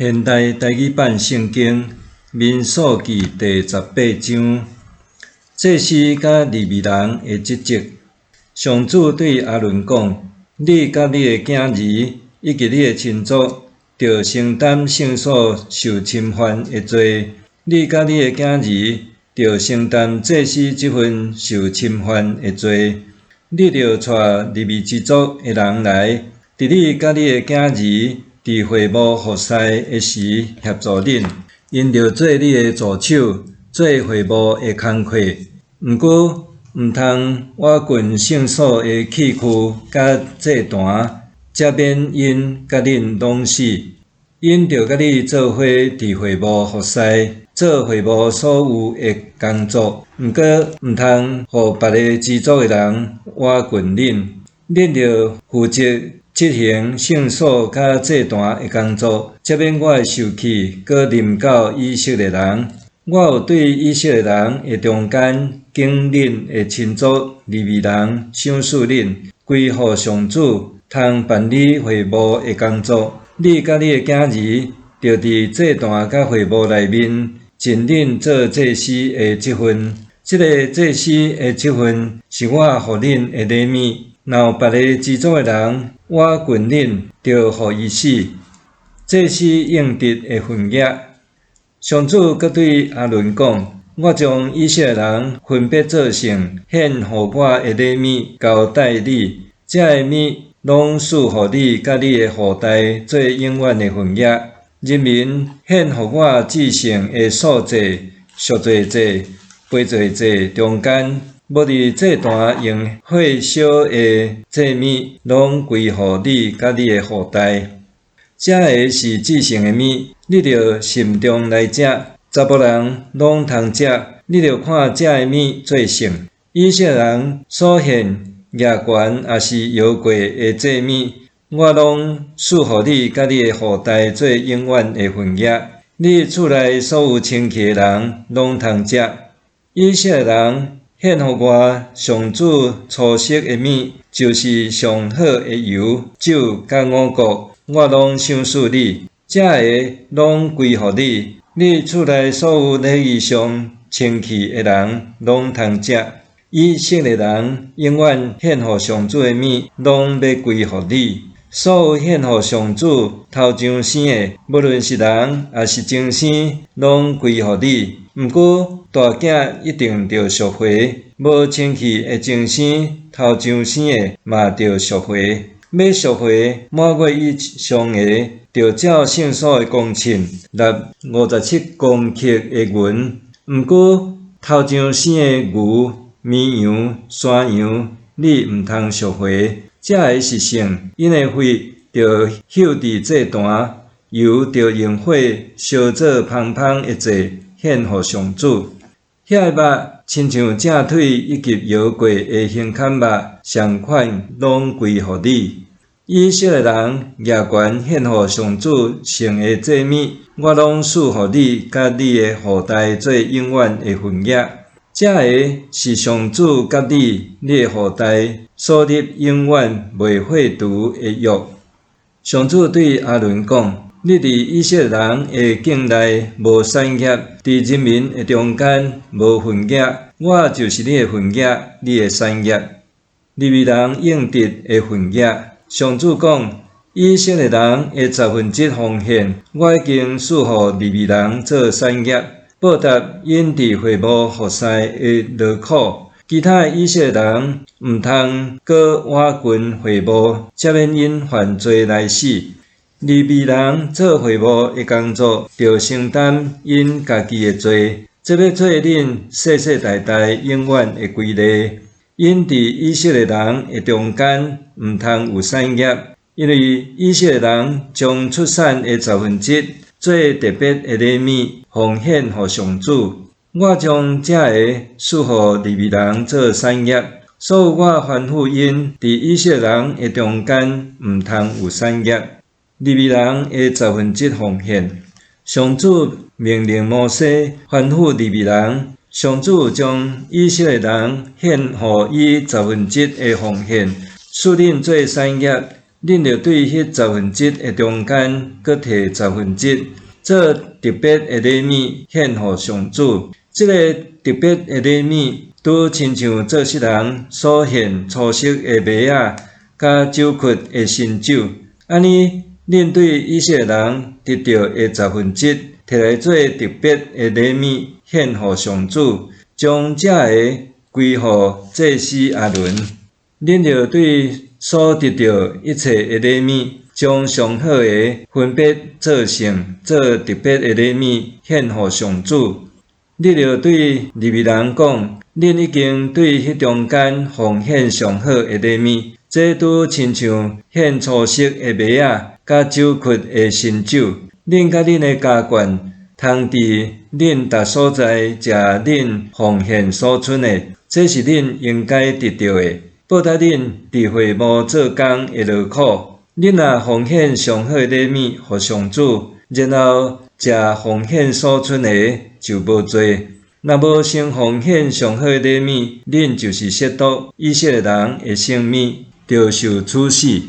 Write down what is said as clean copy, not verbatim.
現代台語版聖經民數記第十八章，祭司佮利未人的職責。上主對亞倫講：你佮你的囝兒以及你的親族，著承擔聖所受侵犯的罪。你佮你的囝兒，著承擔祭司這份受侵犯的罪。你著帶利未支族的人來，佇你佮你的囝兒佇會幕服侍的時協助恁，𪜶著做你的助手，做會幕的工課。毋過，毋通倚近聖所的器具佮祭壇，才免𪜶佮恁攏死。𪜶著佮你做伙佇會幕服侍，做會幕所有的工作。毋過，毋通予別个支族的人倚近恁。恁著負責執行聖所佮祭壇的工作，才免我的受氣閣臨到以色列人。我有對以色列人的中間揀恁的親族利未人賞賜恁，歸予上主，通辦理會幕的工作。你佮你的囝兒，著佇祭壇佮會幕內面盡恁做祭司的職分。這个祭司的職分是我予恁的禮物。若有別个支族的人倚近恁，著予伊死。祭司應得的份額。上主閣對亞倫講：我將以色列人分別做聖，獻予我的禮物交代你。這个物攏賜予你佮你的後代做永遠的份額。人民獻予我至聖的素祭、贖罪祭、賠罪祭中間，無佇祭壇用火燒的祭物，攏歸予你佮你的後代。這个是至聖的物，你著慎重來食，查埔人攏通食。你著看這个物做聖。以色列人所獻額懸抑是搖過的祭物，我攏賜予你佮你的後代做永遠的份額。你厝內所有清氣的人攏通食。以色列人獻予我上主初熟的物，就是上好的油、酒佮五穀，我攏賞賜你。這个攏歸予你，你厝內所有禮儀上清氣的人攏通食。以色列人永遠獻予上主的物，攏欲歸予你。所有獻予上主頭上生的，無論是人抑是牲牲，攏歸予你。毋過，大囝一定著贖回，無清氣的牲牲頭上生的嘛著贖回。欲贖回滿月以上的，著照聖所的公秤納57公克的銀。毋過，頭上生的牛、綿羊、山羊，你毋通贖回。這个是聖，𪜶的血著搝佇祭壇，油著用火燒做芳芳的祭，獻予上主。遐个肉親像正腿以及搖過的胸坎肉，相款攏歸予你。以色列人額懸獻予上主聖的祭物，我攏賜予你佮你的後代做永遠的份額。這个是上主佮你、你的後代所立永遠袂廢除的約。上主對亞倫講：你佇以色列人的境內無產業，佇人民的中間無份額，我就是你的份額，你的產業。利未人應得的份額。上主講：以色列人的十分之一奉獻，我已經賜予利未人做產業，報答𪜶佇會幕服侍的勞苦。其他的以色列人毋通閣倚近會幕，才免𪜶犯罪來死。利未人做會幕的工作，著承擔𪜶家己的罪，這欲做恁世世代代永遠的規例。𪜶佇以色列人的中間毋通有產業，因為以色列人將出產的十分之一做特別的禮物奉獻予上主。我將這个賜予利未人做產業，所以我吩咐𪜶佇以色列人的中間毋通有產業。利未人的十分之一奉獻，上主命令摩西吩咐利未人，上主將以色列人獻予伊十分之一的奉獻，賜恁做產業，恁著對彼十分之一的中間，閣提十分之一，做特別的禮物獻予上主。這个特別的禮物，拄親像做穡人所獻粗色的麥仔，佮酒曲的新酒。按呢，恁對以色列人得著的十分之一，提來做特別的禮物獻予上主，將這个歸予祭司亞倫。恁著對所得著一切的禮物，將上好的分別做聖，做特別的禮物獻予上主。你著對利未人講：恁已經對彼中間奉獻上好的禮物，這拄親像獻粗色的麥仔，佮酒曲的新酒。恁佮恁的家眷，通佇恁逐所在食恁奉獻所剩的，這是恁應該得著的，報答恁佇會幕做工的勞苦。恁若奉獻上好的禮物予上主，然後食奉獻所剩的，就無罪。若無先奉獻上好的禮物，恁就是褻瀆以色列人的聖物，著受處死。